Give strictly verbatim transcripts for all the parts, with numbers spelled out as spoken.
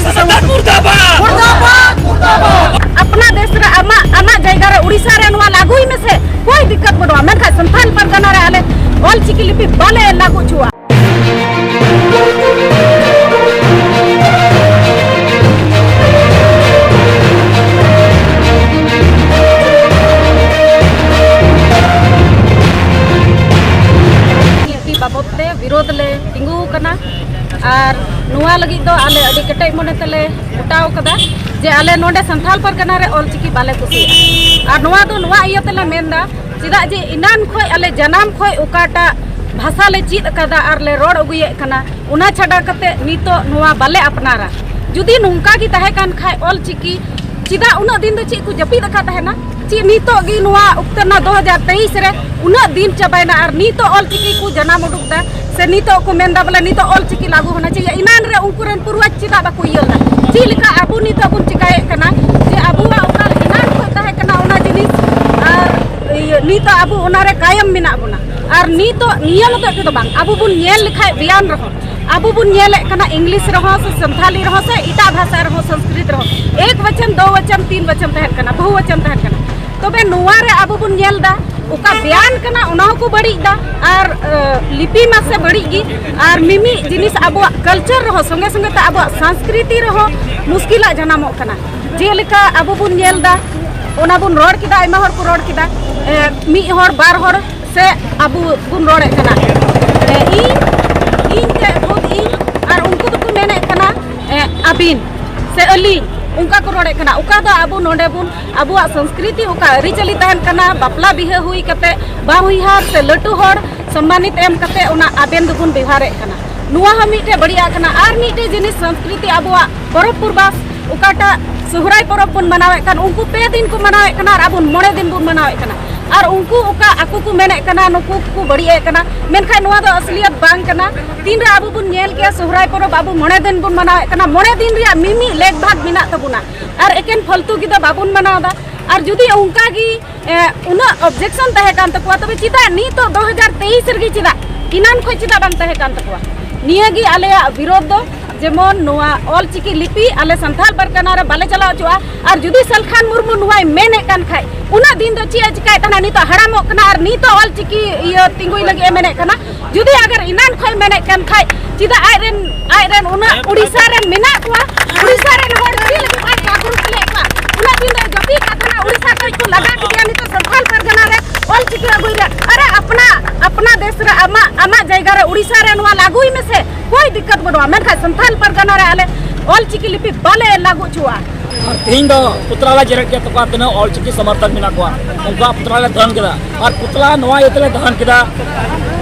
ᱥᱟᱱᱛᱟᱲ ᱢᱩᱨᱫᱟᱵᱟᱫ! ᱢᱩᱨᱫᱟᱵᱟᱫ! ᱢᱩᱨᱫᱟᱵᱟᱫ! ᱟᱯᱱᱟ ᱫᱮᱥ ᱨᱮ ᱟᱢᱟᱜ, ᱟᱢᱟᱜ ᱡᱟᱭᱜᱟ ᱨᱮ ᱩᱲᱤᱥᱥᱟ ᱨᱮ ᱱᱚᱣᱟ ᱞᱟᱹᱜᱩᱭ ᱢᱮᱥᱮ, ᱠᱳᱭ ᱫᱤᱠᱠᱟᱛ ᱵᱟᱹᱱᱩᱜᱼᱟ, ᱢᱮᱱᱠᱷᱟᱱ ᱥᱟᱱᱛᱟᱲ ᱯᱟᱨᱜᱟᱱᱟ ᱨᱮ ᱟᱞᱮ ᱚᱞ ᱪᱤᱠᱤ ᱞᱤᱯᱤ ᱵᱟᱞᱮ ᱞᱟᱹᱜᱩ ᱦᱚᱪᱚᱣᱟᱜᱼᱟ᱾ ᱞᱤᱯᱤ ᱵᱟᱵᱚᱫ ᱛᱮ ᱵᱤᱨᱳᱫᱷ ᱞᱮ ᱛᱤᱸᱜᱩ ᱟᱠᱟᱱᱟ᱾ ᱟᱨ ᱱᱚᱣᱟ ᱞᱟᱹᱜᱤᱫ ᱫᱚ ᱟᱞᱮ ᱟᱹᱰᱤ ᱠᱮᱴᱮᱡ ᱢᱚᱱᱮ ᱛᱮᱞᱮ ᱜᱚᱴᱟᱣ ᱠᱟᱫᱟ ᱡᱮ ᱟᱞᱮ ᱱᱚᱰᱮ ᱥᱟᱱᱛᱟᱲ ᱯᱟᱨᱜᱟᱱᱟ ᱨᱮ ᱚᱞᱪᱤᱠᱤ ᱵᱟᱞᱮ ᱠᱩᱥᱤᱭᱟᱜᱼᱟ᱾ ᱟᱨ ᱱᱚᱣᱟ ᱫᱚ ᱱᱚᱣᱟ ᱤᱭᱟᱹ ᱛᱮᱞᱮ ᱢᱮᱱᱫᱟ, ᱪᱮᱫᱟᱜ ᱡᱮ ᱮᱱᱟᱱ ᱠᱷᱚᱡ ᱟᱞᱮ ᱡᱟᱱᱟᱢ ᱠᱷᱚᱡ ᱚᱠᱟᱴᱟᱜ ᱵᱷᱟᱥᱟ ᱞᱮ ᱪᱮᱫ ᱟᱠᱟᱫᱟ ᱟᱨ ᱞᱮ ᱨᱚᱲ ᱟᱹᱜᱩᱭᱮᱫ ᱠᱟᱱᱟ, ᱚᱱᱟ ᱪᱷᱟᱰᱟ ᱠᱟᱛᱮ ᱱᱤᱛᱚᱜ ᱱᱚᱣᱟ ᱵᱟᱞᱮ ᱟᱯᱱᱟᱨᱟ᱾ ᱡᱩᱫᱤ ᱱᱚᱝᱠᱟ ᱜᱮ ᱛᱟᱦᱮᱸ ᱠᱟᱱ ᱠᱷᱟᱡ ᱚᱞᱪᱤᱠᱤ, ᱪᱮᱫᱟᱜ ᱩᱱᱟᱹᱜ ᱫᱤᱱ ᱫᱚ ᱪᱮᱫ ᱠᱚ ᱡᱟᱹᱯᱤᱫ ᱟᱠᱟᱫ ᱛᱟᱦᱮᱱᱟ? ᱪᱮᱫ ᱱᱤᱛᱚᱜ ᱜᱮ ᱱᱚᱣᱟ ᱚᱠᱛᱮ ᱨᱮᱱᱟᱜ ᱫᱩ ᱦᱟᱡᱟᱨ ᱛᱮᱭᱤᱥ ᱨᱮ ᱩᱱᱟᱹᱜ ᱫᱤᱱ ᱪᱟᱵᱟᱭᱮᱱᱟ ᱟᱨ ᱱᱤᱛᱚᱜ ᱚᱞᱪᱤᱠᱤ ᱠᱚ ᱡᱟᱱᱟᱢ ᱩᱰᱩᱠ ᱫᱟ, ᱥᱮ ᱱᱤᱛᱚᱜ ᱠᱚ ᱢᱮᱱᱫᱟ ᱵᱚᱞᱮ ᱱᱤᱛᱚᱜ ᱚᱞᱪᱤᱠᱤ ᱞᱟᱹᱜᱩ ᱦᱚᱱᱟ ᱪᱟᱦᱤᱭᱮ? ᱮᱱᱟᱱ ᱨᱮ ᱩᱱᱠᱩ ᱨᱮᱱ ᱯᱩᱨᱣᱟᱡᱽ ᱪᱮᱫᱟᱜ ᱵᱟᱠᱚ ᱤᱭᱟᱹ ᱞᱮᱫᱟ? ᱪᱮᱫ ᱞᱮᱠᱟ ᱟᱵᱚ ᱱᱤᱛᱚᱜ ᱵᱚᱱ ᱪᱤᱠᱟᱭᱮᱫ ᱠᱟᱱᱟ ᱡᱮ ᱟᱵᱚᱣᱟᱜ ᱚᱠᱟ ᱮᱱᱟᱱ ᱠᱷᱚᱱ ᱛᱟᱦᱮᱸ ᱠᱟᱱᱟ ᱚᱱᱟ ᱡᱤᱱᱤᱥ ᱟᱨ ᱤᱭᱟᱹ, ᱱᱤᱛᱚᱜ ᱟᱵᱚ ᱚᱱᱟᱨᱮ ᱠᱟᱭᱚᱢ ᱢᱮᱱᱟᱜ ᱵᱚᱱᱟ? ᱟᱨ ᱱᱤᱛᱚᱜ ᱱᱤᱭᱟᱹ ᱢᱚᱛᱚᱡ ᱛᱮᱫᱚ ᱵᱟᱝ, ᱟᱵᱚ ᱵᱚᱱ ᱧᱮᱞ ᱞᱮᱠᱷᱟᱡ ᱵᱮᱭᱟᱱ ᱨᱮᱦᱚᱸ, ᱟᱵᱚ ᱵᱚᱱ ᱧᱮᱞᱮᱫ ᱠᱟᱱᱟ ᱤᱝᱞᱤᱥ ᱨᱮᱦᱚᱸ ᱥᱮ ᱥᱟᱱᱛᱷᱟᱞᱤ ᱨᱮᱦᱚᱸ ᱥᱮ ᱮᱴᱟᱜ ᱵᱷᱟᱥᱟ ᱨᱮᱦᱚᱸ, ᱥᱚᱝᱥᱠᱨᱤᱛ ᱨᱮᱦᱚᱸ ᱮᱠ ᱵᱚᱪᱚᱱ, ᱫᱳ ᱵᱚᱪᱚᱱ, ᱛᱤᱱ ᱵᱚᱪᱚᱱ ᱛᱟᱦᱮᱱ ᱠᱟᱱᱟ, ᱵᱚᱦᱩ ᱵᱚᱪᱚᱱ ᱛᱟᱦᱮᱱ ᱠᱟᱱᱟ᱾ ᱛᱚᱵᱮ ᱱᱚᱣᱟ ᱨᱮ ᱟᱵᱚ ᱵᱚᱱ ᱧᱮᱞ ᱫᱟ ᱚᱠᱟ ᱵᱮᱭᱟᱱ ᱠᱟᱱᱟ ᱚᱱᱟ ᱦᱚᱸᱠᱚ ᱵᱟᱹᱲᱤᱡ ᱫᱟ, ᱟᱨ ᱟᱹ, ᱞᱤᱯᱤ ᱢᱟᱥᱮ ᱵᱟᱹᱲᱤᱡ ᱜᱮ, ᱟᱨ ᱢᱤᱢᱤᱫ ᱡᱤᱱᱤᱥ ᱟᱵᱚᱣᱟᱜ ᱠᱟᱞᱪᱟᱨ ᱨᱮᱦᱚᱸ ᱥᱚᱸᱜᱮ ᱥᱚᱸᱜᱮ ᱛᱮ ᱟᱵᱚᱣᱟᱜ ᱥᱚᱝᱥᱠᱨᱤᱛᱤ ᱨᱮᱦᱚᱸ ᱢᱩᱥᱠᱤᱞᱟᱜ ᱡᱟᱱᱟᱢᱚᱜ ᱠᱟᱱᱟ᱾ ᱡᱮᱞᱮᱠᱟ ᱟᱵᱚ ᱵᱚᱱ ᱧᱮᱞ ᱫᱟ, ᱚᱱᱟ ᱵᱚᱱ ᱨᱚᱲ ᱠᱮᱫᱟ, ᱟᱭᱢᱟ ᱦᱚᱲ ᱠᱚ ᱨᱚᱲ ᱠᱮᱫᱟ, ᱮ, ᱢᱤᱫ ᱦᱚᱲ ᱵᱟᱨ ᱦᱚᱲ ᱥᱮ ᱟᱵᱚ ᱵᱚᱱ ᱨᱚᱲᱮᱫ ᱠᱟᱱᱟ, ᱮ, ᱤᱧ, ᱤᱧ ᱛᱮ ᱵᱚᱦᱩᱛ ᱤᱧ, ᱟᱨ ᱩᱱᱠᱩ ᱫᱚᱠᱚ ᱢᱮᱱᱮᱫ ᱠᱟᱱᱟ, ᱮ, ᱟᱹᱵᱤᱱ ᱥᱮ ᱟᱹᱞᱤᱧ, ᱚᱱᱠᱟ ᱠᱚ ᱨᱚᱲᱮᱫ ᱠᱟᱱᱟ᱾ ᱚᱠᱟ ᱫᱚ ᱟᱵᱚ ᱱᱚᱰᱮ ᱵᱚᱱ, ᱟᱵᱚᱣᱟᱜ ᱥᱚᱝᱥᱠᱨᱤᱛᱤ ᱚᱠᱟ ᱟᱹᱨᱤᱪᱟᱹᱞᱤ ᱛᱟᱦᱮᱱ ᱠᱟᱱᱟ, ᱵᱟᱯᱞᱟ ᱵᱤᱦᱟᱹ ᱦᱩᱭ ᱠᱟᱛᱮ ᱵᱟᱦᱚᱧᱦᱟᱨ ᱥᱮ ᱞᱟᱹᱴᱩ ᱦᱚᱲ ᱥᱚᱢᱢᱟᱱᱤᱛ ᱮᱢ ᱠᱟᱛᱮ ᱚᱱᱟ ᱟᱵᱮᱱ ᱫᱚᱵᱚᱱ ᱵᱮᱣᱦᱟᱨᱮᱫ ᱠᱟᱱᱟ᱾ ᱱᱚᱣᱟ ᱦᱚᱸ ᱢᱤᱫᱴᱮᱡ ᱵᱟᱹᱲᱤᱡᱟᱜ ᱠᱟᱱᱟ᱾ ᱟᱨ ᱢᱤᱫᱴᱮᱡ ᱡᱤᱱᱤᱥ, ᱥᱚᱝᱥᱠᱨᱤᱛᱤ ᱟᱵᱚᱣᱟᱜ ᱯᱚᱨᱚᱵᱽ ᱯᱩᱨᱵᱟᱥ, ᱚᱠᱟᱴᱟᱜ ᱥᱚᱦᱨᱟᱭ ᱯᱚᱨᱚᱵᱽ ᱵᱚᱱ ᱢᱟᱱᱟᱣᱮᱫ ᱠᱟᱱ, ᱩᱱᱠᱩ ᱯᱮ ᱫᱤᱱ ᱠᱚ ᱢᱟᱱᱟᱣᱮᱫ ᱠᱟᱱᱟ ᱟᱨ ᱟᱵᱚ ᱢᱚᱬᱮ ᱫᱤᱱ ᱵᱚᱱ ᱢᱟᱱᱟᱣᱮᱫ ᱠᱟᱱᱟ᱾ ᱟᱨ ᱩᱱᱠᱩ ᱚᱠᱟ ᱟᱠᱚ ᱠᱚ ᱢᱮᱱᱮᱫ ᱠᱟᱱᱟ, ᱱᱩᱠᱩ ᱠᱚ ᱵᱟᱹᱲᱤᱡ ᱮᱫ ᱠᱟᱱᱟ, ᱢᱮᱱᱠᱷᱟᱱ ᱱᱚᱣᱟ ᱫᱚ ᱟᱥᱞᱤᱭᱟᱛ ᱵᱟᱝ ᱠᱟᱱᱟ᱾ ᱛᱤᱱᱨᱮ ᱟᱵᱚ ᱵᱚᱱ ᱧᱮᱞ ᱠᱮᱜᱼᱟ ᱥᱚᱦᱨᱟᱭ ᱯᱚᱨᱚᱵᱽ ᱟᱵᱚ ᱢᱚᱬᱮ ᱫᱤᱱ ᱵᱚᱱ ᱢᱟᱱᱟᱣᱮᱫ ᱠᱟᱱᱟ, ᱢᱚᱬᱮ ᱫᱤᱱ ᱨᱮᱭᱟᱜ ᱢᱤᱢᱤᱫ ᱞᱮᱠ ᱵᱷᱟᱜᱽ ᱢᱮᱱᱟᱜ ᱛᱟᱵᱚᱱᱟ, ᱟᱨ ᱮᱠᱮᱱ ᱯᱷᱟᱞᱛᱩ ᱜᱮ ᱫᱚ ᱵᱟᱵᱚᱱ ᱢᱟᱱᱟᱣ ᱮᱫᱟ᱾ ᱟᱨ ᱡᱩᱫᱤ ᱚᱱᱠᱟ ᱜᱮ, ᱮ, ᱩᱱᱟᱹᱜ ᱚᱵᱡᱮᱠᱥᱚᱱ ᱛᱟᱦᱮᱸ ᱠᱟᱱ ᱛᱟᱠᱚᱣᱟ, ᱛᱚᱵᱮ ᱪᱮᱫᱟᱜ ᱱᱤᱛᱚᱜ ᱫᱩ ᱦᱟᱡᱟᱨ ᱛᱮᱭᱤᱥ ᱨᱮᱜᱮ ᱪᱮᱫᱟᱜ ᱮᱱᱟᱱ ᱠᱷᱚᱱ ᱪᱮᱫᱟᱜ ᱵᱟᱝ ᱛᱟᱦᱮᱸ ᱠᱟᱱ ᱛᱟᱠᱚᱣᱟ? ᱱᱤᱭᱟᱹ ᱜᱮ ᱟᱞᱮᱭᱟᱜ ᱵᱤᱨᱳᱫᱷ ᱫᱚ᱾ ᱡᱮᱢᱚᱱ ᱱᱚᱣᱟ ᱚᱞ ᱪᱤᱠᱤ ᱞᱤᱯᱤ ᱟᱞᱮ ᱥᱟᱱᱛᱟᱲ ᱯᱟᱨᱜᱟᱱᱟ ᱨᱮ ᱵᱟᱞᱮ ᱪᱟᱞᱟᱣ ᱦᱚᱪᱚᱜᱼᱟ᱾ ᱟᱨ ᱡᱩᱫᱤ ᱥᱟᱞᱠᱷᱟᱱ ᱢᱩᱨᱢᱩ ᱱᱚᱣᱟᱭ ᱢᱮᱱᱮᱫ ᱠᱟᱱ ᱠᱷᱟᱡ, ᱩᱱᱟᱹᱜ ᱫᱤᱱ ᱫᱚ ᱪᱮᱫ ᱮ ᱪᱤᱠᱟᱭᱮᱫ ᱛᱟᱦᱮᱱᱟ? ᱱᱤᱛᱚᱜ ᱦᱟᱲᱟᱢᱚᱜ ᱠᱟᱱᱟ ᱟᱨ ᱱᱤᱛᱚᱜ ᱚᱞ ᱪᱤᱠᱤ ᱤᱭᱟᱹ ᱛᱤᱸᱜᱩᱭ ᱞᱟᱹᱜᱤᱫ ᱮ ᱢᱮᱱᱮᱫ ᱠᱟᱱᱟ᱾ ᱡᱩᱫᱤ ᱟᱜᱟᱨ ᱮᱱᱟᱱ ᱠᱷᱚᱡ ᱢᱮᱱᱮᱫ ᱠᱟᱱ ᱠᱷᱟᱡ, ᱪᱮᱫᱟᱜ ᱟᱡ ᱨᱮᱱ ᱟᱡ ᱨᱮᱱ ᱩᱱᱟᱹᱜ ᱩᱲᱤᱥᱥᱟ ᱨᱮᱱ ᱢᱮᱱᱟᱜ ᱠᱚᱣᱟ, ᱩᱲᱤᱥᱥᱟ ᱨᱮᱱ ᱦᱚᱲ ᱪᱮᱫ ᱞᱟᱹᱜᱤᱫ ᱵᱟᱭ ᱡᱟᱜᱽᱨᱩᱠ ᱞᱮᱫ ᱠᱚᱣᱟ? ᱩᱱᱟᱹᱜ ᱫᱤᱱ ᱫᱚ ᱡᱟᱹᱯᱤᱫ ᱠᱟᱜ ᱛᱟᱦᱮᱱᱟ, ᱩᱲᱤᱥᱥᱟ ᱠᱷᱚᱡ ᱠᱚ ᱞᱟᱜᱟ ᱠᱮᱫᱮᱭᱟ, ᱱᱤᱛᱚᱜ ᱥᱟᱱᱛᱟᱲ ᱯᱟᱨᱜᱟᱱᱟ ᱨᱮ ᱚᱞ ᱪᱤᱠᱤ ᱟᱹᱜᱩᱭ ᱨᱮ᱾ ᱟᱨᱮ ᱟᱯᱱᱟ ᱟᱯᱱᱟ ᱫᱮᱥ ᱨᱮ ᱟᱢᱟᱜ ᱟᱢᱟᱜ ᱡᱟᱭᱜᱟ ᱨᱮ ᱩᱲᱤᱥᱥᱟ ᱨᱮ ᱱᱚᱣᱟ ᱞᱟᱹᱜᱩᱭ ᱢᱮᱥᱮ, ᱠᱳᱭ ᱫᱤᱠᱠᱟᱛ ᱵᱟᱹᱱᱩᱜᱼᱟ᱾ ᱢᱮᱱᱠᱷᱟᱱ ᱥᱟᱱᱛᱟᱲ ᱯᱟᱨᱜᱟᱱᱟ ᱨᱮ ᱟᱞᱮ ᱚᱞ ᱪᱤᱠᱤ ᱞᱤᱯᱤ ᱵᱟᱞᱮ ᱞᱟᱹᱜᱩ ᱦᱚᱪᱚᱣᱟᱜᱼᱟ᱾ ᱟᱨ ᱛᱮᱦᱮᱧ ᱫᱚ ᱯᱩᱛᱞᱟ ᱞᱮ ᱡᱮᱨᱮᱫ ᱠᱮᱫ ᱛᱟᱠᱚᱣᱟ, ᱛᱤᱱᱟᱹᱜ ᱚᱞ ᱪᱤᱠᱤ ᱥᱚᱢᱚᱨᱛᱷᱚᱠ ᱢᱮᱱᱟᱜ ᱠᱚᱣᱟ, ᱩᱱᱠᱩᱣᱟᱜ ᱯᱩᱛᱞᱟ ᱞᱮ ᱫᱚᱦᱚᱱ ᱠᱮᱫᱟ᱾ ᱟᱨ ᱯᱩᱛᱞᱟ ᱱᱚᱣᱟ ᱤᱭᱟᱹ ᱛᱮᱞᱮ ᱫᱚᱦᱚᱱ ᱠᱮᱫᱟ,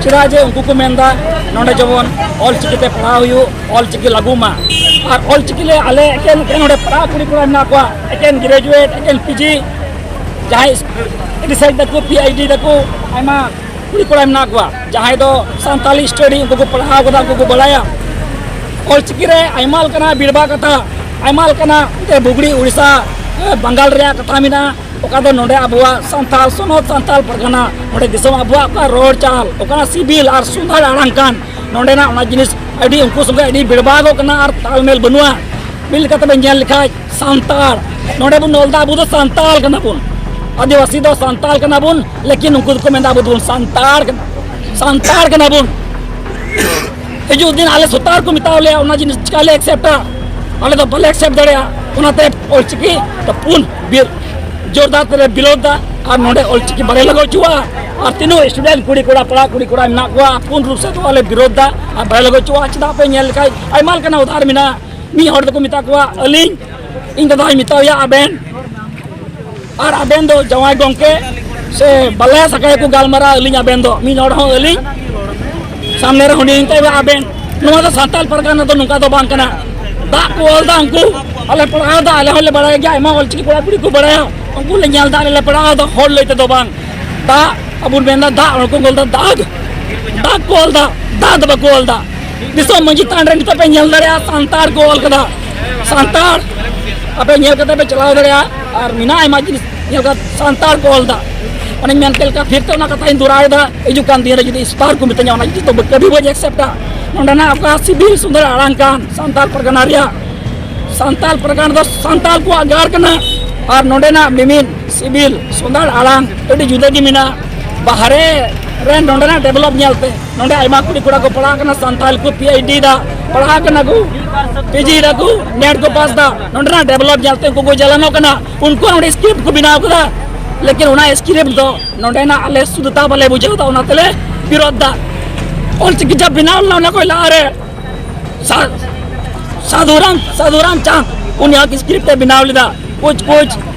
ᱪᱮᱫᱟᱜ ᱡᱮ ᱩᱱᱠᱩ ᱠᱚ ᱢᱮᱱᱫᱟ ᱱᱚᱰᱮ ᱡᱮᱢᱚᱱ ᱚᱞ ᱪᱤᱠᱤ ᱛᱮ ᱯᱟᱲᱦᱟᱣ ᱦᱩᱭᱩᱜ, ᱚᱞ ᱪᱤᱠᱤ ᱞᱟᱹᱜᱩ ᱢᱟ᱾ ᱟᱨ ᱚᱞ ᱪᱤᱠᱤ ᱞᱮ ᱟᱞᱮ ᱮᱠᱮᱱ ᱮᱠᱮᱱ ᱱᱚᱰᱮ ᱯᱟᱲᱦᱟᱣ ᱠᱩᱲᱤ ᱠᱚᱲᱟ ᱢᱮᱱᱟᱜ ᱠᱚᱣᱟ, ᱮᱠᱮᱱ ᱜᱨᱮᱡᱩᱭᱮᱴ, ᱮᱠᱮᱱ ᱯᱤᱡᱤ, ᱡᱟᱦᱟᱸᱭ ᱨᱤᱥᱟᱨᱪ ᱫᱟᱠᱚ, ᱯᱤ ᱮᱭᱤᱪ ᱰᱤ ᱫᱟᱠᱚ, ᱟᱭᱢᱟ ᱠᱩᱲᱤ ᱠᱚᱲᱟ ᱢᱮᱱᱟᱜ ᱠᱚᱣᱟ, ᱡᱟᱦᱟᱸᱭ ᱫᱚ ᱥᱟᱱᱛᱟᱞᱤ ᱥᱴᱟᱰᱤ, ᱩᱱᱠᱩ ᱠᱚ ᱯᱟᱲᱦᱟᱣ ᱠᱟᱫᱟ, ᱩᱱᱠᱩ ᱠᱚ ᱵᱟᱲᱟᱭᱟ᱾ ᱚᱞᱪᱤᱠᱤ ᱨᱮ ᱟᱭᱢᱟ ᱞᱮᱠᱟᱱᱟᱜ ᱵᱤᱲᱵᱟ ᱠᱟᱛᱷᱟ, ᱟᱭᱢᱟ ᱞᱮᱠᱟᱱᱟᱜ ᱚᱱᱛᱮ ᱵᱩᱜᱽᱲᱤ, ᱩᱲᱤᱥᱥᱟ, ᱮ, ᱵᱟᱝᱜᱟᱞ ᱨᱮᱭᱟᱜ ᱠᱟᱛᱷᱟ ᱢᱮᱱᱟᱜᱼᱟ᱾ ᱚᱠᱟ ᱫᱚ ᱱᱚᱰᱮ ᱟᱵᱚᱣᱟᱜ ᱥᱟᱱᱛᱟᱞ ᱥᱚᱱᱚᱛ, ᱥᱟᱱᱛᱟᱞ ᱯᱟᱨᱜᱟᱱᱟ, ᱱᱚᱰᱮ ᱫᱤᱥᱚᱢ ᱟᱵᱚᱣᱟᱜ ᱚᱠᱟ ᱨᱚᱲ ᱪᱟᱞ, ᱚᱠᱟ ᱥᱤᱵᱤᱞ ᱟᱨ ᱥᱩᱱᱫᱚᱨ ᱟᱲᱟᱝ ᱠᱟᱱ, ᱱᱚᱰᱮᱱᱟᱜ ᱚᱱᱟ ᱡᱤᱱᱤᱥ ᱟᱹᱰᱤ ᱩᱱᱠᱩ ᱥᱚᱸᱜᱮ ᱟᱹᱰᱤ ᱵᱮᱲᱵᱟᱜᱚᱜ ᱠᱟᱱᱟ ᱟᱨ ᱛᱟᱞᱢᱮᱞ ᱵᱟᱹᱱᱩᱜᱼᱟ᱾ ᱢᱤᱫ ᱞᱮᱠᱟᱛᱮ ᱵᱚᱱ ᱧᱮᱞ ᱞᱮᱠᱷᱟᱡ ᱥᱟᱱᱛᱟᱲ, ᱱᱚᱰᱮ ᱵᱚᱱ ᱚᱞ ᱮᱫᱟ ᱟᱵᱚ ᱫᱚ ᱥᱟᱱᱛᱟᱲ ᱠᱟᱱᱟ ᱵᱚᱱ, ᱟᱹᱫᱤᱵᱟᱹᱥᱤ ᱫᱚ ᱥᱟᱱᱛᱟᱲ ᱠᱟᱱᱟ ᱵᱚᱱ, ᱞᱮᱠᱤᱱ ᱩᱱᱠᱩ ᱫᱚᱠᱚ ᱢᱮᱱᱫᱟ ᱟᱵᱚ ᱫᱚᱵᱚᱱ ᱥᱟᱱᱛᱟᱲ ᱠᱟᱱᱟ, ᱥᱟᱱᱛᱟᱲ ᱠᱟᱱᱟ ᱵᱚᱱ᱾ ᱦᱤᱡᱩᱜ ᱫᱤᱱ ᱟᱞᱮ ᱥᱚᱨᱠᱟᱨ ᱠᱚ ᱢᱮᱛᱟᱣ ᱞᱮᱭᱟ, ᱚᱱᱟ ᱡᱤᱱᱤᱥ ᱪᱤᱠᱟ ᱞᱮ ᱮᱠᱥᱮᱯᱴᱟ? ᱟᱞᱮ ᱫᱚ ᱵᱟᱞᱮ ᱮᱠᱥᱮᱯᱴ ᱫᱟᱲᱮᱭᱟᱜᱼᱟ᱾ ᱚᱱᱟᱛᱮ ᱚᱞᱪᱤᱠᱤ ᱫᱚ ᱯᱩᱱ ᱵᱤᱨ ᱡᱳᱨᱫᱟᱨ ᱛᱮᱞᱮ ᱵᱤᱨᱳᱫᱷ ᱫᱟ ᱟᱨ ᱱᱚᱰᱮ ᱚᱞᱪᱤᱠᱤ ᱵᱟᱞᱮ ᱞᱟᱜᱟᱣ ᱦᱚᱪᱚᱣᱟᱜᱼᱟ᱾ ᱟᱨ ᱛᱤᱱᱟᱹᱜ ᱥᱴᱩᱰᱮᱱᱴ ᱠᱩᱲᱤ ᱠᱚᱲᱟ, ᱯᱟᱲᱦᱟᱜ ᱠᱩᱲᱤ ᱠᱚᱲᱟ ᱢᱮᱱᱟᱜ ᱠᱚᱣᱟ, ᱯᱩᱱ ᱨᱩᱯ ᱥᱮᱫ ᱫᱚ ᱟᱞᱮ ᱵᱤᱨᱳᱫᱷ ᱫᱟ ᱟᱨ ᱵᱟᱞᱮ ᱞᱟᱜᱟᱣ ᱦᱚᱪᱚᱣᱟᱜᱼᱟ᱾ ᱪᱮᱫᱟᱜ ᱯᱮ ᱧᱮᱞ ᱞᱮᱠᱷᱟᱡ ᱟᱭᱢᱟ ᱞᱮᱠᱟᱱᱟᱜ ᱩᱫᱟᱦᱟᱨ ᱢᱮᱱᱟᱜᱼᱟ᱾ ᱢᱤᱫ ᱦᱚᱲ ᱫᱚᱠᱚ ᱢᱮᱛᱟ ᱠᱚᱣᱟ ᱟᱹᱞᱤᱧ, ᱤᱧ ᱫᱟᱫᱟᱧ ᱢᱮᱛᱟᱣᱟᱭᱟ ᱟᱵᱮᱱ, ᱟᱨ ᱟᱵᱮᱱ ᱫᱚ ᱡᱟᱶᱟᱭ ᱜᱚᱢᱠᱮ ᱥᱮ ᱵᱟᱞᱟᱭᱟ ᱥᱟᱠᱟᱭ ᱠᱚ ᱜᱟᱞᱢᱟᱨᱟᱣ, ᱟᱹᱞᱤᱧ ᱟᱵᱮᱱ ᱫᱚ ᱢᱤᱫ ᱦᱚᱲ ᱦᱚᱸ ᱟᱹᱞᱤᱧ ᱥᱟᱢᱱᱮ ᱨᱮ ᱦᱩᱰᱤᱧ ᱛᱮ ᱟᱵᱮᱱ᱾ ᱱᱚᱣᱟ ᱫᱚ ᱥᱟᱱᱛᱟᱲ ᱯᱟᱨᱜᱟᱱᱟ ᱫᱚ ᱱᱚᱝᱠᱟ ᱫᱚ ᱵᱟᱝ ᱠᱟᱱᱟ᱾ ᱫᱟᱜ ᱠᱚ ᱚᱞ ᱫᱟ ᱩᱱᱠᱩ, ᱟᱞᱮ ᱯᱟᱲᱦᱟᱣ ᱫᱟ, ᱟᱞᱮ ᱦᱚᱸᱞᱮ ᱵᱟᱲᱟᱭ ᱜᱮᱭᱟ, ᱟᱭᱢᱟ ᱚᱞᱪᱤᱠᱤ ᱠᱚᱲᱟ ᱠᱩᱲᱤ ᱠᱚ ᱵᱟᱲᱟᱭᱟ, ᱩᱱᱠᱩ ᱞᱮ ᱧᱮᱞ ᱫᱟ, ᱟᱞᱮ ᱞᱮ ᱯᱟᱲᱦᱟᱣ ᱫᱟ ᱦᱚᱲ ᱞᱟᱹᱭ ᱛᱮᱫᱚ ᱵᱟᱝ᱾ ᱫᱟᱜ ᱟᱵᱚ ᱵᱚᱱ ᱢᱮᱱᱫᱟ ᱫᱟᱜ, ᱩᱱᱠᱩ ᱠᱚ ᱚᱞ ᱫᱟ ᱫᱟᱜ, ᱫᱟᱜ ᱠᱚ ᱚᱞ ᱫᱟ, ᱫᱟᱜ ᱫᱚ ᱵᱟᱠᱚ ᱚᱞ ᱫᱟ᱾ ᱫᱤᱥᱚᱢ ᱢᱟᱺᱡᱷᱤ ᱛᱷᱟᱱ ᱨᱮ ᱱᱤᱛᱚᱜ ᱯᱮ ᱧᱮᱞ ᱫᱟᱲᱮᱭᱟᱜᱼᱟ, ᱥᱟᱱᱛᱟᱲ ᱠᱚ ᱚᱞ ᱠᱟᱫᱟ, ᱥᱟᱱᱛᱟᱲ᱾ ᱟᱯᱮ ᱧᱮᱞ ᱠᱟᱛᱮ ᱯᱮ ᱪᱟᱞᱟᱣ ᱫᱟᱲᱮᱭᱟᱜᱼᱟ, ᱟᱨ ᱢᱮᱱᱟᱜᱼᱟ ᱟᱭᱢᱟ ᱡᱤᱱᱤᱥ ᱧᱮᱞ ᱠᱟᱛᱮ ᱥᱟᱱᱛᱟᱲ ᱠᱚ ᱚᱞ ᱫᱟ᱾ ᱚᱱᱮᱧ ᱢᱮᱱ ᱠᱮᱫ ᱞᱮᱠᱟ, ᱯᱷᱤᱨ ᱛᱮ ᱚᱱᱟ ᱠᱟᱛᱷᱟᱧ ᱫᱚᱦᱲᱟᱭᱮᱫᱟ, ᱦᱤᱡᱩᱜ ᱠᱟᱱ ᱫᱤᱱ ᱨᱮ ᱡᱩᱫᱤ ᱥᱯᱟᱨ ᱠᱚ ᱢᱤᱛᱟᱹᱧᱟ, ᱚᱱᱟ ᱡᱤᱱᱤᱥ ᱫᱚ ᱠᱟᱹᱵᱷᱤ ᱵᱟᱹᱧ ᱮᱠᱥᱮᱯᱴᱟ᱾ ᱱᱚᱰᱮᱱᱟᱜ ᱚᱠᱟ ᱥᱤᱵᱤᱞ ᱥᱩᱱᱫᱚᱨ ᱟᱲᱟᱝ ᱠᱟᱱ ᱥᱟᱱᱛᱟᱲ ᱯᱟᱨᱜᱟᱱᱟ ᱨᱮᱭᱟᱜ, ᱥᱟᱱᱛᱟᱲ ᱯᱟᱨᱜᱟᱱᱟ ᱫᱚ ᱥᱟᱱᱛᱟᱲ ᱠᱚᱣᱟᱜ ᱜᱟᱲ ᱠᱟᱱᱟ᱾ ᱟᱨ ᱱᱚᱰᱮᱱᱟᱜ ᱢᱤᱢᱤᱫ ᱥᱤᱵᱤᱞ ᱥᱩᱱᱫᱚᱨ ᱟᱲᱟᱝ ᱟᱹᱰᱤ ᱡᱩᱫᱟᱹ ᱜᱮ ᱢᱮᱱᱟᱜᱼᱟ᱾ ᱵᱟᱦᱨᱮ ᱨᱮ ᱱᱚᱰᱮᱱᱟᱜ ᱰᱮᱵᱷᱞᱚᱯ ᱧᱮᱞᱛᱮ, ᱱᱚᱰᱮ ᱟᱭᱢᱟ ᱠᱩᱲᱤ ᱠᱚᱲᱟ ᱠᱚ ᱯᱟᱲᱦᱟᱜ ᱠᱟᱱᱟ, ᱥᱟᱱᱛᱟᱲ ᱠᱚ ᱯᱤ ᱮᱭᱤᱪ ᱰᱤ ᱫᱟ, ᱯᱟᱲᱦᱟᱜ ᱠᱟᱱᱟ ᱠᱚ, ᱯᱤ ᱡᱤ ᱫᱟᱠᱚ, ᱱᱮᱴ ᱠᱚ ᱯᱟᱥ ᱫᱟ, ᱱᱚᱰᱮᱱᱟᱜ ᱰᱮᱵᱷᱞᱚᱯ ᱧᱮᱞᱛᱮ ᱩᱱᱠᱩ ᱠᱚ ᱡᱟᱞᱟᱱᱚᱜ ᱠᱟᱱᱟ᱾ ᱩᱱᱠᱩ ᱱᱚᱰᱮ ᱥᱠᱨᱤᱯᱴ ᱠᱚ ᱵᱮᱱᱟᱣ ᱠᱟᱫᱟ, ᱞᱮᱠᱤᱱ ᱚᱱᱟ ᱥᱠᱨᱤᱯᱴ ᱫᱚ ᱱᱚᱰᱮᱱᱟᱜ ᱟᱞᱮ ᱥᱩᱫᱷᱛᱟ ᱵᱟᱞᱮ ᱵᱩᱡᱷᱟᱹᱣ ᱫᱟ, ᱚᱱᱟ ᱛᱮᱞᱮ ᱵᱤᱨᱳᱫᱷ ᱫᱟ᱾ ᱚᱞᱪᱤᱠᱤ ᱡᱟᱵ ᱵᱮᱱᱟᱣ ᱞᱮᱱᱟ ᱚᱱᱟ ᱠᱚ ᱞᱟᱦᱟᱨᱮ ᱥᱟ-, ᱥᱟᱫᱷᱩᱨᱟᱢ, ᱥᱟᱫᱷᱩᱨᱟᱢ ᱪᱟᱸᱫᱽ ᱩᱱᱤᱭᱟᱜ ᱥᱠᱨᱤᱯᱴ ᱮ ᱵᱮᱱᱟᱣ ᱞᱮᱫᱟ᱾ ᱠᱩᱪ ᱠᱩᱪ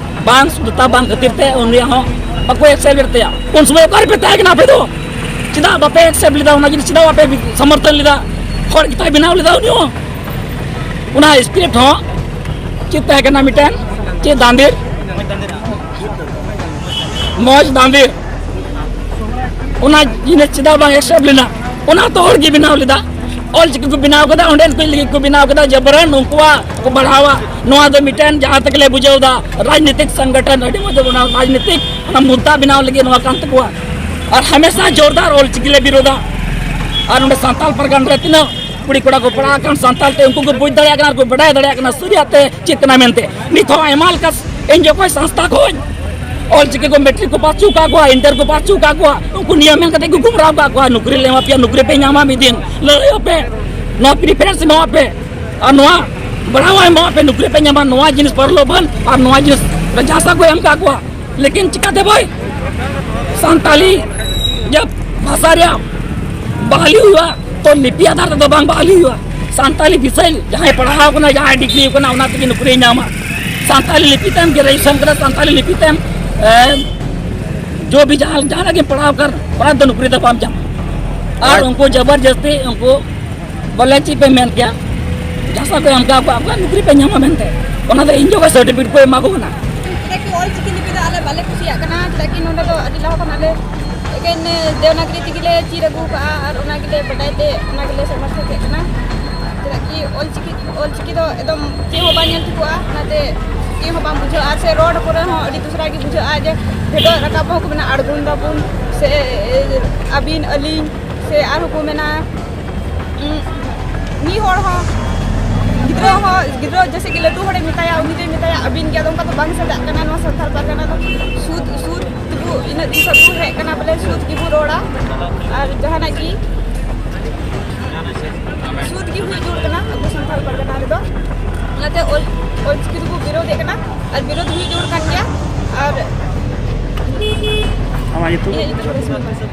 ᱵᱟᱝ ᱥᱩᱫᱷᱛᱟ ᱵᱟᱝ ᱠᱷᱟᱹᱛᱤᱨ ᱛᱮ ᱩᱱᱤᱭᱟᱜ ᱦᱚᱸ ᱵᱟᱠᱚ ᱮᱠᱥᱮᱯᱴ ᱞᱮᱫ ᱛᱟᱭᱟ᱾ ᱩᱱ ᱥᱚᱢᱚᱭ ᱚᱠᱟ ᱨᱮᱯᱮ ᱛᱟᱦᱮᱸ ᱠᱟᱱᱟ ᱟᱯᱮ ᱫᱚ? ᱪᱮᱫᱟᱜ ᱵᱟᱯᱮ ᱮᱠᱥᱮᱯᱴ ᱞᱮᱫᱟ? ᱚᱱᱟ ᱡᱤᱱᱤᱥ ᱪᱮᱫᱟᱜ ᱵᱟᱯᱮ ᱥᱚᱢᱚᱨᱛᱷᱚᱱ ᱞᱮᱫᱟ? ᱦᱚᱲ ᱜᱮᱛᱟᱭ ᱵᱮᱱᱟᱣ ᱞᱮᱫᱟ ᱩᱱᱤ ᱦᱚᱸ᱾ ᱚᱱᱟ ᱥᱠᱨᱤᱯᱴ ᱦᱚᱸ ᱪᱮᱫ ᱛᱟᱦᱮᱸ ᱠᱟᱱᱟ ᱢᱤᱫᱴᱮᱱ, ᱪᱮᱫ ᱫᱟᱸᱫᱮᱨ, ᱢᱚᱡᱽ ᱫᱟᱸᱫᱮᱨ, ᱚᱱᱟ ᱡᱤᱱᱤᱥ ᱪᱮᱫᱟᱜ ᱵᱟᱝ ᱮᱠᱥᱮᱯᱴ ᱞᱮᱱᱟ? ᱚᱱᱟ ᱛᱚ ᱦᱚᱲ ᱜᱮ ᱵᱮᱱᱟᱣ ᱞᱮᱫᱟ, ᱚᱞ ᱪᱤᱠᱤ ᱠᱚ ᱵᱮᱱᱟᱣ ᱠᱮᱫᱟ, ᱚᱸᱰᱮᱱ ᱠᱚ ᱞᱟᱹᱜᱤᱫ ᱠᱚ ᱵᱮᱱᱟᱣ ᱠᱮᱫᱟ, ᱡᱟᱵᱨᱟᱱ ᱩᱱᱠᱩᱣᱟᱜ ᱠᱚ ᱵᱟᱲᱦᱟᱣᱟ᱾ ᱱᱚᱣᱟ ᱫᱚ ᱢᱤᱫᱴᱮᱱ ᱡᱟᱦᱟᱸ ᱛᱮᱜᱮ ᱞᱮ ᱵᱩᱡᱷᱟᱹᱣ ᱮᱫᱟ ᱨᱟᱡᱽᱱᱤᱛᱤᱠ ᱥᱚᱝᱜᱚᱴᱷᱚᱱ, ᱟᱹᱰᱤ ᱢᱚᱡᱽ ᱚᱱᱟ ᱨᱟᱡᱽᱱᱤᱛᱤᱠ ᱚᱱᱟ ᱢᱩᱫᱽᱫᱟ ᱵᱮᱱᱟᱣ ᱞᱟᱹᱜᱤᱫ ᱱᱚᱣᱟ ᱠᱟᱱ ᱛᱟᱠᱚᱣᱟ᱾ ᱟᱨ ᱦᱟᱢᱮᱥᱟ ᱡᱳᱨᱫᱟᱨ ᱚᱞ ᱪᱤᱠᱤ ᱞᱮ ᱵᱤᱨᱳᱫᱟ᱾ ᱟᱨ ᱱᱚᱰᱮ ᱥᱟᱱᱛᱟᱲ ᱯᱟᱨᱜᱟᱱᱟ ᱨᱮ ᱛᱤᱱᱟᱹᱜ ᱠᱩᱲᱤ ᱠᱚᱲᱟ ᱠᱚ ᱯᱟᱲᱦᱟᱜ ᱠᱟᱱ ᱥᱟᱱᱛᱟᱲ ᱛᱮ, ᱩᱱᱠᱩ ᱠᱚ ᱵᱩᱡᱽ ᱫᱟᱲᱮᱭᱟᱜ ᱠᱟᱱᱟ ᱟᱨ ᱠᱚ ᱵᱟᱰᱟᱭ ᱫᱟᱲᱮᱭᱟᱜ ᱠᱟᱱᱟ ᱥᱟᱹᱨᱤᱭᱟᱜ ᱛᱮ ᱪᱮᱫ ᱠᱟᱱᱟ ᱢᱮᱱᱛᱮ᱾ ᱱᱤᱛ ᱦᱚᱸ ᱟᱭᱢᱟ ᱞᱮᱠᱟ ᱮᱱ ᱡᱤ ᱳ ᱠᱷᱚᱱ ᱥᱚᱝᱥᱛᱷᱟ ᱠᱷᱚᱱ ᱚᱞ ᱪᱤᱠᱤ ᱠᱚ ᱢᱮᱴᱨᱤᱠ ᱠᱚ ᱯᱟᱥ ᱦᱚᱪᱚ ᱟᱠᱟᱫ ᱠᱚᱣᱟ, ᱤᱱᱴᱟᱨ ᱠᱚ ᱯᱟᱥ ᱦᱚᱪᱚ ᱟᱠᱟᱫ ᱠᱚᱣᱟ, ᱩᱱᱠᱩ ᱱᱤᱭᱟᱹ ᱢᱮᱱ ᱠᱟᱛᱮ ᱠᱚ ᱜᱩᱢᱨᱟᱣ ᱟᱠᱟᱫ ᱠᱚᱣᱟ, "ᱱᱚᱠᱨᱤ ᱞᱮ ᱮᱢᱟ ᱯᱮᱭᱟ, ᱱᱚᱠᱨᱤ ᱯᱮ ᱧᱟᱢᱟ ᱢᱤᱫ ᱫᱤᱱ, ᱞᱟᱹᱲᱦᱟᱹᱭᱚᱜ ᱯᱮ, ᱱᱚᱣᱟ ᱯᱨᱤᱯᱷᱟᱨᱮᱱᱥ ᱮᱢᱚᱜ ᱯᱮ, ᱟᱨ ᱱᱚᱣᱟ ᱵᱟᱲᱦᱟᱣ ᱮᱢᱚᱜ ᱯᱮ, ᱱᱚᱠᱨᱤ ᱯᱮ ᱧᱟᱢᱟ", ᱱᱚᱣᱟ ᱡᱤᱱᱤᱥ ᱯᱨᱚᱞᱳᱵᱷᱚᱱ ᱟᱨ ᱱᱚᱣᱟ ᱡᱤᱱᱤᱥ ᱡᱟᱦᱟᱸ ᱠᱚ ᱮᱢ ᱟᱠᱟᱫ ᱠᱚᱣᱟ᱾ ᱞᱮᱠᱤᱱ ᱪᱤᱠᱟᱹᱛᱮ ᱵᱷᱟᱭ? ᱥᱟᱱᱛᱟᱞᱤ ᱡᱟᱵ ᱵᱷᱟᱥᱟ ᱨᱮᱭᱟᱜ ᱵᱟᱦᱟᱞᱤ ᱦᱩᱭᱩᱜᱼᱟ, ᱛᱚ ᱞᱤᱯᱤ ᱟᱫᱷᱟᱨ ᱛᱮᱫᱚ ᱵᱟᱝ ᱵᱟᱦᱟᱞᱤ ᱦᱩᱭᱩᱜᱼᱟ᱾ ᱥᱟᱱᱛᱟᱞᱤ ᱵᱤᱥᱚᱭ ᱡᱟᱦᱟᱸᱭ ᱯᱟᱲᱦᱟᱣ ᱠᱟᱱᱟ, ᱡᱟᱦᱟᱸᱭ ᱰᱤᱜᱽᱨᱤ ᱠᱟᱱᱟ, ᱚᱱᱟ ᱛᱮᱜᱮ ᱱᱚᱠᱨᱤᱭ ᱧᱟᱢᱟ᱾ ᱥᱟᱱᱛᱟᱞᱤ ᱞᱤᱯᱤ ᱛᱮᱢ ᱜᱨᱮᱡᱩᱭᱮᱥᱚᱱ ᱠᱟᱫᱟ, ᱥᱟᱱᱛᱟᱞᱤ ᱞᱤᱯᱤ ᱛᱮᱢ, ᱮ, ᱡᱚ ᱵᱷᱤ ᱡᱟᱦᱟᱸ, ᱡᱟᱦᱟᱱᱟᱜ ᱜᱮᱢ ᱯᱟᱲᱦᱟᱣ ᱠᱟᱱ, ᱚᱱᱟ ᱫᱚ ᱱᱚᱠᱨᱤ ᱫᱚ ᱵᱟᱢ ᱧᱟᱢᱟ᱾ ᱟᱨ ᱟᱪ- ᱩᱱᱠᱩ ᱡᱚᱵᱚᱨᱡᱚᱥᱛᱤ ᱩᱱᱠᱩ ᱵᱚᱞᱮ ᱪᱮᱫ ᱯᱮ ᱢᱮᱱ ᱠᱮᱭᱟ, ᱡᱟᱦᱟᱸ ᱠᱚ ᱮᱢ ᱠᱟᱜ ᱠᱚᱣᱟ, ᱟᱠᱚᱣᱟᱜ ᱱᱚᱠᱨᱤ ᱯᱮ ᱧᱟᱢᱟ ᱢᱮᱱᱛᱮ, ᱚᱱᱟ ᱫᱚ ᱤᱧ ᱡᱚᱠᱷᱚᱱ ᱥᱟᱨᱴᱤᱯᱷᱤᱠᱮᱴ ᱠᱚ ᱮᱢᱟ ᱠᱚ ᱠᱟᱱᱟ᱾ ᱪᱮᱫᱟᱜ ᱠᱤ ᱚᱞ ᱪᱤᱠᱤ ᱞᱤᱯᱤ ᱫᱚ ᱟᱞᱮ ᱵᱟᱞᱮ ᱠᱩᱥᱤᱭᱟᱜ ᱠᱟᱱᱟ, ᱪᱮᱫᱟᱜ ᱠᱤ ᱱᱚᱰᱮ ᱫᱚ ᱟᱹᱰᱤ ᱞᱟᱦᱟ ᱠᱷᱚᱱᱟᱜ ᱞᱮ ᱮᱠᱮᱱ ᱫᱮᱣᱱᱟᱜᱽᱨᱤ ᱛᱮᱜᱮ ᱞᱮ ᱪᱮᱫ ᱟᱹᱜᱩ ᱠᱟᱜᱼᱟ ᱟᱨ ᱚᱱᱟ ᱜᱮᱞᱮ ᱵᱟᱰᱟᱭ ᱛᱮ ᱚᱱᱟ ᱜᱮᱞᱮ ᱥᱚᱢᱚᱨᱛᱷᱚᱠᱮᱫ ᱠᱟᱱᱟ᱾ ᱪᱮᱫᱟᱜ ᱠᱤ ᱚᱞ ᱪᱤᱠᱤ, ᱚᱞ ᱪᱤᱠᱤ ᱫᱚ ᱮᱠᱫᱚᱢ ᱪᱮᱫ ᱦᱚᱸ ᱵᱟᱝ ᱧᱮᱞ ᱴᱷᱤᱠᱚᱜᱼᱟ, ᱚᱱᱟᱛᱮ ᱪᱮᱫ ᱦᱚᱸ ᱵᱟᱝ ᱵᱩᱡᱷᱟᱹᱜᱼᱟ, ᱥᱮ ᱨᱚᱲ ᱠᱚᱨᱮ ᱦᱚᱸ ᱟᱹᱰᱤ ᱫᱩᱥᱨᱟ ᱜᱮ ᱵᱩᱡᱷᱟᱹᱜᱼᱟ, ᱡᱮ ᱯᱷᱮᱰᱚᱜ ᱨᱟᱠᱟᱵ ᱦᱚᱸ ᱠᱚ ᱢᱮᱱᱟ ᱟᱬᱜᱚᱱ ᱫᱟᱵᱚᱱ, ᱥᱮ ᱟᱹᱵᱤᱱ ᱟᱹᱞᱤᱧ, ᱥᱮ ᱟᱨᱦᱚᱸ ᱠᱚ ᱢᱮᱱᱟ ᱢᱤᱫ ᱦᱚᱲ ᱦᱚᱸ, ᱜᱤᱫᱽᱨᱟᱹ ᱦᱚᱸ, ᱜᱤᱫᱽᱨᱟᱹ ᱡᱮᱭᱥᱮ ᱠᱤ ᱞᱟᱹᱴᱩ ᱦᱚᱲᱮ ᱢᱮᱛᱟᱭᱟ, ᱩᱱᱤ ᱫᱚᱭ ᱢᱮᱛᱟᱭᱟ, "ᱟᱹᱵᱤᱱ ᱜᱮ ᱟᱫᱚ ᱚᱱᱠᱟ ᱫᱚ ᱵᱟᱝ ᱥᱟᱡᱟᱜ ᱠᱟᱱᱟ ᱱᱚᱣᱟ ᱥᱟᱱᱛᱟᱲ ᱯᱟᱨᱜᱟᱱᱟ ᱫᱚ, ᱥᱩᱫ, ᱥᱩᱫ ᱛᱮᱵᱚ ᱤᱱᱟᱹᱜ ᱫᱤᱱ ᱠᱷᱚᱱ ᱵᱚ ᱦᱮᱡ ᱠᱟᱱᱟ, ᱵᱚᱞᱮ ᱥᱩᱫ ᱜᱮᱵᱚ ᱨᱚᱲᱟ, ᱟᱨ ᱡᱟᱦᱟᱱᱟᱜ ᱜᱮ ᱥᱩᱫ ᱜᱮ ᱦᱩᱭ ᱡᱟᱹᱨᱩᱲ ᱠᱟᱱᱟ ᱟᱵᱚ ᱥᱟᱱᱛᱟᱲ ᱯᱟᱨᱜᱟᱱᱟ ᱨᱮᱫᱚ, ᱚᱱᱟᱛᱮ ᱚᱞ, ᱚᱞᱪᱤᱠᱤ ᱫᱚᱵᱚ ᱵᱤᱨᱳᱫᱮᱫ ᱠᱟᱱᱟ, ᱟᱨ ᱵᱤᱨᱳᱫ ᱦᱩᱭ ᱡᱟᱹᱨᱩᱲ ᱠᱟᱱ ᱜᱮᱭᱟ᱾" ᱟᱨ ᱟᱢᱟᱜ ᱧᱩᱛᱩᱢ? ᱤᱧᱟᱹᱜ ᱧᱩᱛᱩᱢ ᱫᱚ ᱨᱚᱥᱢᱤ ᱦᱮᱢᱵᱨᱚᱢ᱾